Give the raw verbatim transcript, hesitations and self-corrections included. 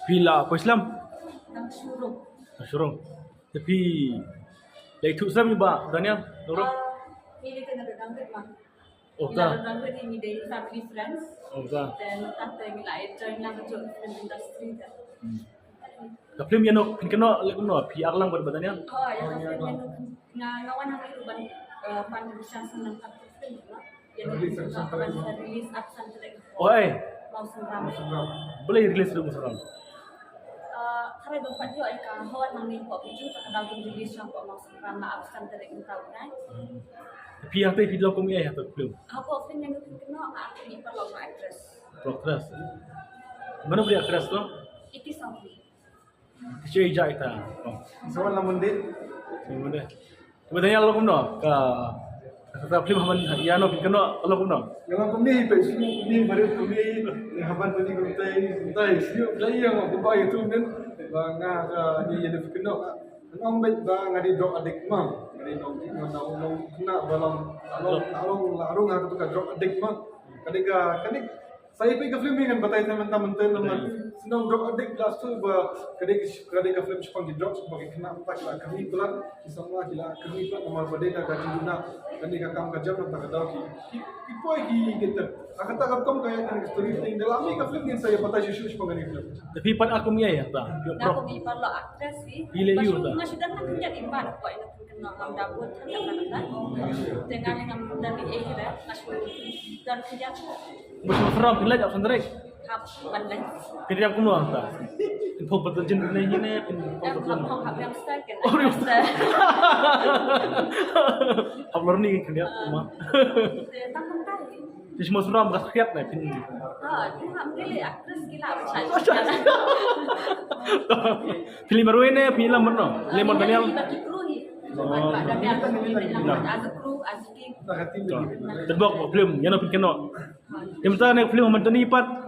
Phi la poi slem? Nang shurung. Nang shurung. Te phi la ithuh slem ïa i Bah Daniel? Nurul? Ah, phi la kena dang rit ma. Oh, ta. Dang rit ni dei family friends. Oh, ta. Then after ngi la join lang ka film industry ta. Hmm. Ka film ïano phin kynnoh leh kumno, phi act lang bad Bah Daniel? Oh, ïa ka film ïano nga nga wan hangne ruh ban, eh, pan bincang sngewbha ka film, no? Ïa ka film ka ban release arphew san tarik. Oi. Mawsynram. Balei release ruh Mawsynram? Eh, ka dei ban pat ïoh ïa ka hall hangne hapoh Pyrtuh, ta ka daw ban release sha hapoh Mawsynram ha arphew san tarik mynta u bnai. Phi hangtei phi long kum ei ha ka film? Hapoh film ïano phin kynnoh nga act kum i paralok actress. Paralok actress. Mano phi actress to? Iti Sangri. Ki shu ïa ita. Sa wan la mynta. Sa wan mynta. Ba Daniel, long kumno ka, ka film ha ban ïano phi kynnoh, long kumno? Nga long kumne, peit shu kumne, barit kumne, ne ha ban kumne kumtai kumtai shu pynlait ïa nga kumba ïa tu men. Ba nga ka ni ïano phi kynnoh. Nga ong beit ba nga dei drug addict ma. Nga dei drug addict ma, nga long khynnah ba long, long, long, long ha katu ka drug addict ma. Ka dei ka, ka dei Sa ïa phi ka film ngan batai tang mynta mynta namar sngewdei drug addict last tu ba ka dei ka dei ka film shaphang ki drugs ba ki khynnah mynta ki la kynriah palat, ki samla ki la kynriah palat namar ba dei na ka jingduna kane ka kam ka jam mynta ka daw ki ki ki poi ki ki ter. Ha kata ka rukom ka ïa kane ka story te da la mih ka film ngin sa ïa batai shuh shuh shaphang kane ka film. Te phi pat act kum ei ïa ta. Nga kum i paralok actress hi. Phi leh ïa u ta. Nga shu dang khyndiat i mat ko ïa Kynnoh ngam da bun than da kata. Te nga ne ngam da ni eh da nga shu don khyndiat. Bus Mawsynram phi leit ap sendrek. Hap ban leit. Phi riam kumno ta? Phin thok pat jin ne ne phin thok pat jin. Hap hap riam style ken. Oh, riam style. Hap lor ni khyndiat ma. Te tang kumta hi. Phi Mawsynram ka khriat ne phin. Ha, phin hap ni le actress ki la ba chai. Phi leit marwei ne phi lam mano? Lemon Daniel. Ba ki crew hi. Ba Daniel. As a crew, as a team. Te bok film ïano phin kynnoh. Te mynta ne film mynta ni pat.